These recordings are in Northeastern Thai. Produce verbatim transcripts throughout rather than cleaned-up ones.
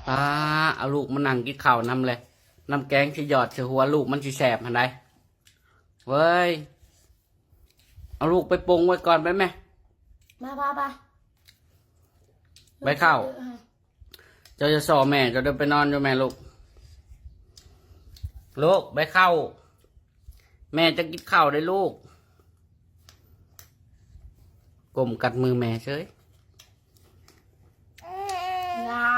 อ่า เอาลูกมานั่งกินข้าวนำเลย น้ำแกงสิหยอดใส่หัวลูกมันสิแสบหั้นใด เว้ย เอาลูกไปปรุงไว้ก่อนไปแม่ มา ไป ไป ไปเข้า เจ้าจะส่อแม่ เจ้าเดินไปนอนอยู่แม่ลูก ลูก ไปเข้า แม่จะกินข้าวได้ลูก ก้มกัดมือแม่เฉย ลา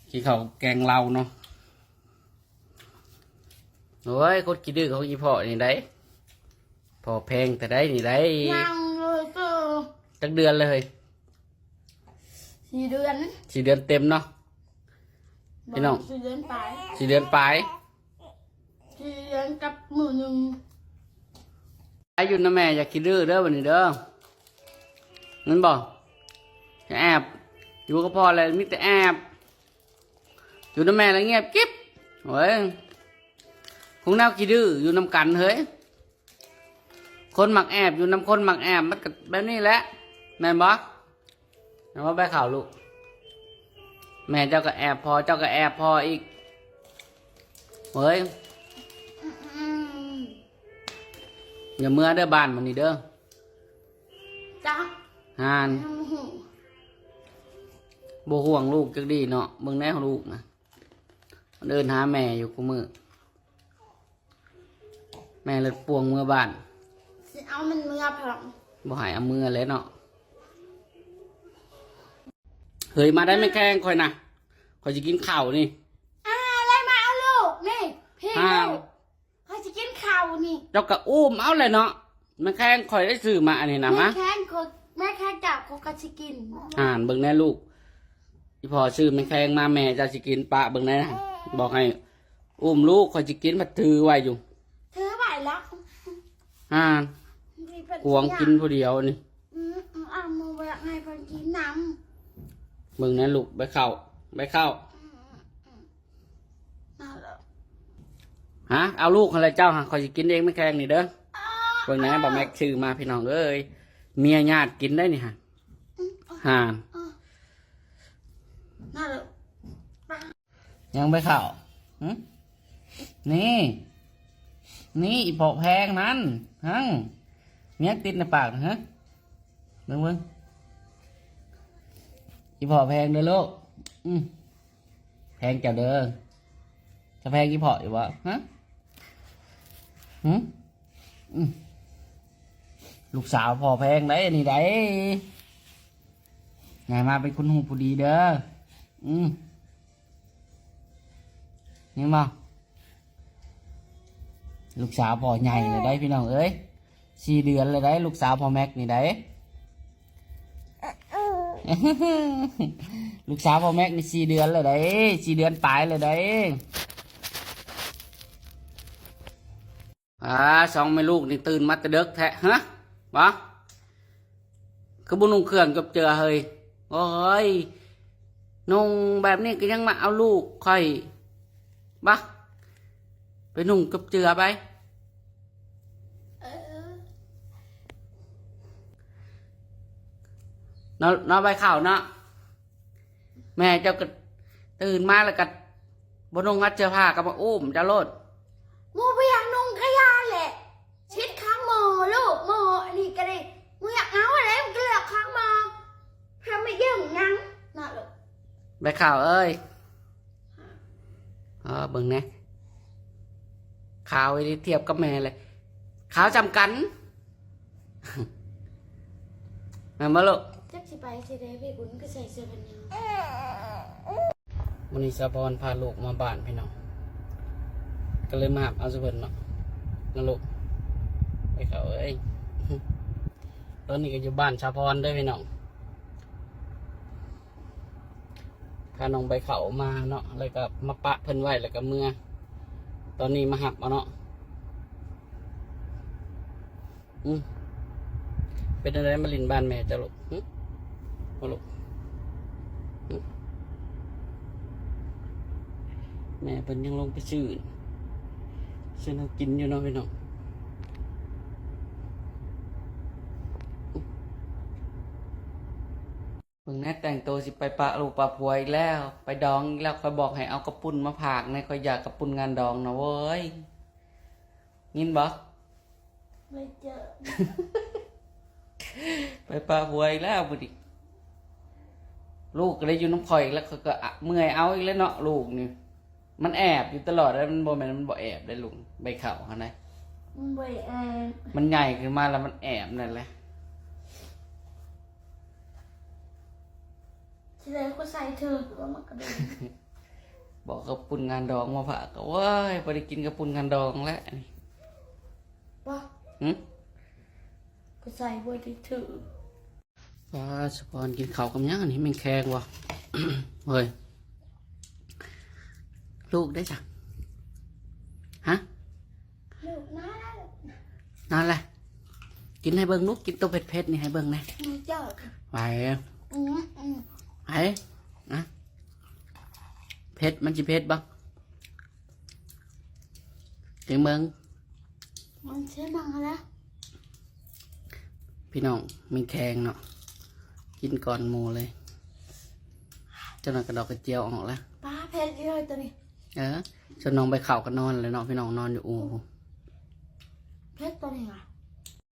กินข้าวแกงเหล้าเนาะ โอ้ย คนขี้ดื้อของอีพ่อนี่ได้ พ่อแพงแต่ได้นี่ได้ นั่งเลยคือ จักเดือนเลย สี่เดือน สี่เดือนเต็มเนาะ พี่น้อง สี่เดือนปลาย สี่เดือนปลาย สี่เดือนกับมื้อหนึ่ง อายุนะแม่ อย่าขี้ดื้อเด้อวันนี้เด้อ มันบอก อย่าแอบ อยู่กับพ่ออะไร มีแต่แอบ อยู่นำแม่แล้วเงียบกิ๊บ เฮ้ย คงแนวขี้ดื้อ อยู่นำกันเฮ้ย คนมักแอบ อยู่นำคนมักแอบ มันก็แบบนี้แหละ แม่นบ่ แม่นบ่ ไปเข้าลูก แม่เจ้าก็แอบพ่อ เจ้าก็แอบพ่ออีก เฮ้ย อืม อย่าเมือเด้อบ้านมันนี่เด้อ จ้ะ ห่าน อืม บ่ห่วงลูกจักดีเนาะ เบิ่งแน่ลูกนะ มันเดินหาแม่อยู่คู่มื้อ แม่เลยป่วงเมือบ้าน สิเอามันเมือพร้อม บ่ให้เอาเมือเลยเนาะ เฮ้ย มาได้แม่แข้งข่อยนะ ข่อยสิกินข้าวนี่ อ่า อะไรมาเอาลูกนี่ พี่ อ่า ลูก ข้อยสิกินข้าวนี่ เจ้าก็อุ้มเอาเลยเนาะ แม่แข้งข่อยได้ซื้อมาอันนี้นะ แม่ มา แข้งข่อย แม่แข้งเจ้าข่อยก็สิกิน อ่านเบิ่งแน่ลูก อีพ่อซื้อแม่แข้งมา แม่เจ้าสิกินปะเบิ่งแน่นะ บอกให้อุ้มลูก ข่อยสิกิน พัดถือไว้อยู่ ถือไว้แล้ว อ่าน มีเป็น ขวางกินผู้เดียวนี่ อืม อืม เอามือไว้ให้เพิ่นกินน้ำ เบิ่งแน่ลูก ไปเข้า ไปเข้า อืม อืม อืม นั่นแหละ ฮะ เอาลูกอะไรเจ้าฮะ ข่อยสิกินเองแม่แข้งนี่เด้อ เบิ่งแน่ บ่าวแม็กซื้อมาพี่น้องเอ้ย เมียญาติกินได้นี่ฮะ อืม ห่าน อืม นั่นแหละ ยังไปเข้า หึ นี่ นี่อีพ่อแพงนั้น ฮั่ง เมียติดในปากนะฮะ เบิ่งเบิ่ง อีพ่อแพงเด้อลูก อืม แพงเจ้าเด้อ จะแพงอีพ่ออยู่บ่ ฮะ หึ อืม ลูกสาวพ่อแพงได้นี่ได้ ใหญ่มาเป็นคนหูผู้ดีเด้อ อืม นี่มา ลูกสาวพ่อใหญ่เลยได้พี่น้องเอ้ย สี่เดือนเลยได้ ลูกสาวพ่อแม็กนี่ได้ ลูกสาวพ่อแม็กนี่สี่เดือนเลยได้ สี่เดือนปลายเลยได้ อ่า สองแม่ลูกนี่ตื่นมาแต่เดิกแท้ ฮะ บ่ คือบ่นุ่งเครื่องกับเจือเฮ้ย โอ้ย นุ่งแบบนี้ก็ยังมาเอาลูกข่อย บ่ ไปนุ่งกับเจือไป เออ เนาะ เนาะ ไปเข้าเนาะ แม่เจ้าก็ตื่นมาแล้วก็บ่นุ่งอัดเสื้อผ้าก็มาอุ้มเจ้าโลด หมู่บ่อยากนุ่งกะยาแหละ ชิดข้างหมอลูก หมออันนี้ก็ได้ หมู่อยากเอาอะไรมันก็เลือกข้างหมอ ทำไมเยิ่งยังน่ะลูก ไปเข้าเอ้ย เออ เบิ่งแหน่ ขาวอีหลีเทียบกับแม่เลย ขาวจำกัน แม่นบ่ลูก จักสิไปสิได้พี่บุญก็ใส่เสื้อกันหนาว วันนี้สาวพรพาลูกมาบ้านพี่น้อง ก็เลยมาหับเอาสุเพิ่นเนาะ นะลูก ไปเข้าเอ้ย ตอนนี้ก็อยู่บ้านสาวพรเด้อพี่น้อง พาน้องใบเข้ามาเนาะ แล้วก็มาปะเพิ่นไว้ แล้วก็เมือ ตอนนี้มาหับเอาเนาะ อืม เป็นอะไรมาลินบ้านแม่จ้ะลูก หึ มาลูก หึ แม่เพิ่นยังลงไปซื้อ ซื้อแนวกินอยู่เนาะพี่น้อง เบิ่ง แม่แต่งตัวสิไปปะลูกปะผัวอีกแล้ว ไปดองอีกแล้ว ข้อยบอกให้เอากระปุ้นมาฝากแหน่ ข้อยอยากกระปุ้นงานดองนะเว้ย ยินบ่ ไม่เจอ ไปปะผัวอีกแล้วมื้อนี้ ลูกก็เลยอยู่นำข้อยอีกแล้ว ข้อยก็อะเมื่อยเอาอีกแล้วเนาะ ลูกนี่ มันแอบอยู่ตลอดแล้ว มันบ่แม่นมันบ่แอบได้ลุง ใบข้าวหั่นนะ มันบ่แอบ มันใหญ่ขึ้นมาแล้วมันแอบนั่นแหละ ทีแรกก็ใส่เธอแล้วมันกระโดด บอกกระปุ้นงานดองมาฝากก็ว้ายบ่ได้กินกระปุ้นงานดองแล้วนี่ ว่า หึ ก็ใส่บ่ได้ถือ ป้าสะพอนกินข้าวกับหยังอันนี้แม่งแข็งวะ เฮ้ย ลูกได้จ้ะ ฮะ ลูกนะ นั่นแหละ กินให้เบิ่งลูก กินตัวเผ็ดๆนี่ให้เบิ่งแหน่ มันเจอ ไป อืมอืม ไปนะ เผ็ด มันสิเผ็ดบ่ กินเบิ่ง มันเชื่อนังแล้ว พี่น้อง แม่งแข็งเนาะ กินก่อนหมู่เลย เจ้าหน่อยกระดอกกระเจียวออกแล้ว ป้าเผ็ดเลยตัวนี้ เออ ส่วนน้องใบข้าวก็นอนเลยเนาะ พี่น้องนอนอยู่อู่ เผ็ดตัวนี้อ่ะ